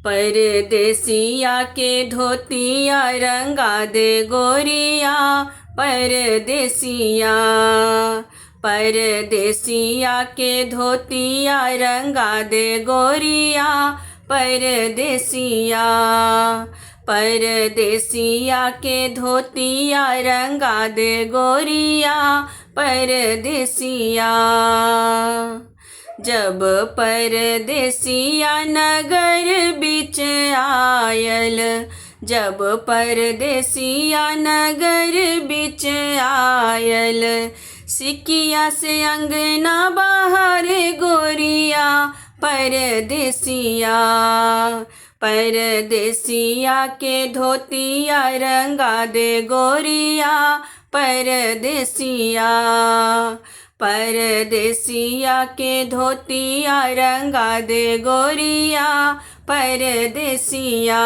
परदेसिया के धोतिया रंगा दे गोरिया परदेसिया। परदेसिया के धोतिया रंगा दे गोरिया परदेसिया। परदेसिया के धोतिया रंगा दे गोरिया परदेसिया। जब परदेसिया नगर बिच आयल, जब परदेसिया नगर बिच आयल, सिकिया से अंगना बाहर गोरिया परदेसिया। परदेसिया के धोतिया रंगा दे गोरिया परदेसिया। परदेसिया के धोतिया रंगा दे गोरिया परदेसिया।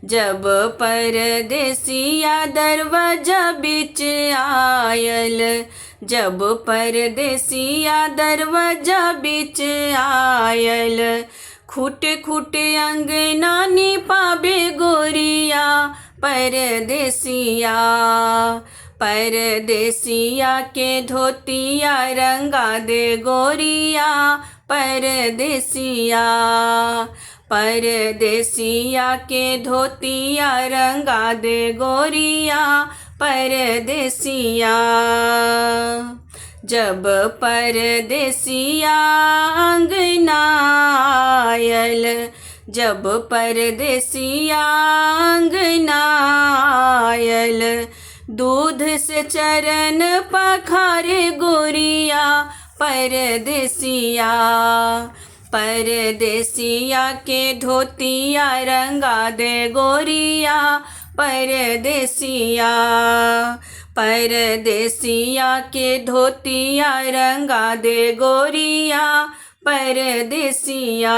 जब परदेसिया दरवाजा बिच आयल, जब परदेसिया दरवाजा बिच आयल, खुट खुट अंगना निपाबे गोरिया परदेसिया। परदेसिया के धोतिया रंगा दे गोरिया परदेसिया। परदेसिया के धोतिया रंगा दे गोरिया परदेसिया। जब परदेसिया अंगना आयल, जब परदेसिया अंगना आयल, दूध से चरण पखारे गोरिया परदेसिया। परदेसिया के धोतिया रंगा दे गोरिया परदेसिया। परदेसिया के धोतिया रंगा दे गोरिया परदेसिया।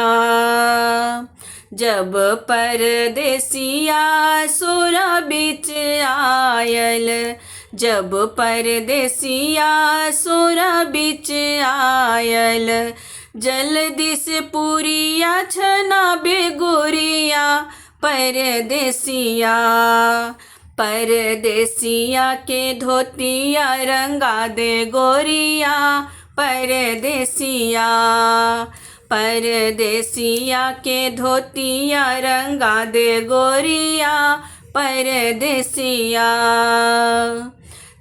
जब परदेसिया सोरा बिच आयल, जब परदेसिया सोरा बिच आयल, जल्दी से पूरिया छनाबे गोरिया परदेसिया। परदेसिया के धोतिया रंगा दे गोरिया परदेसिया। परदेसिया के धोतिया रंगा दे गोरिया परदेसिया।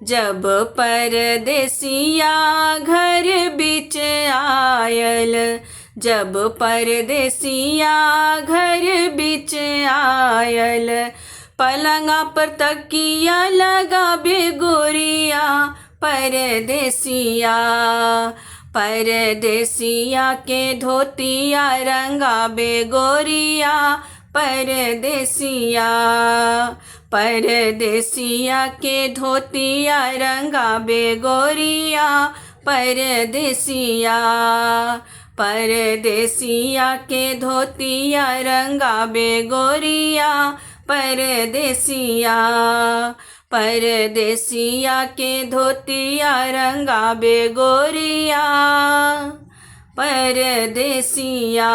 जब परदेसिया घर बिच आयल, जब परदेसिया घर बिच आयल, पलंगा पर तकिया लगाबे गोरिया परदेसिया। परदेसिया के धोतिया रंगाबे गोरिया परदेसिया। परदेसिया के धोतिया रंगाबे गोरिया परदेसिया। परदेसिया के धोतिया रंगाबे गोरिया परदेसिया। परदेसिया के धोतिया रंगाबे गोरिया परदेसिया।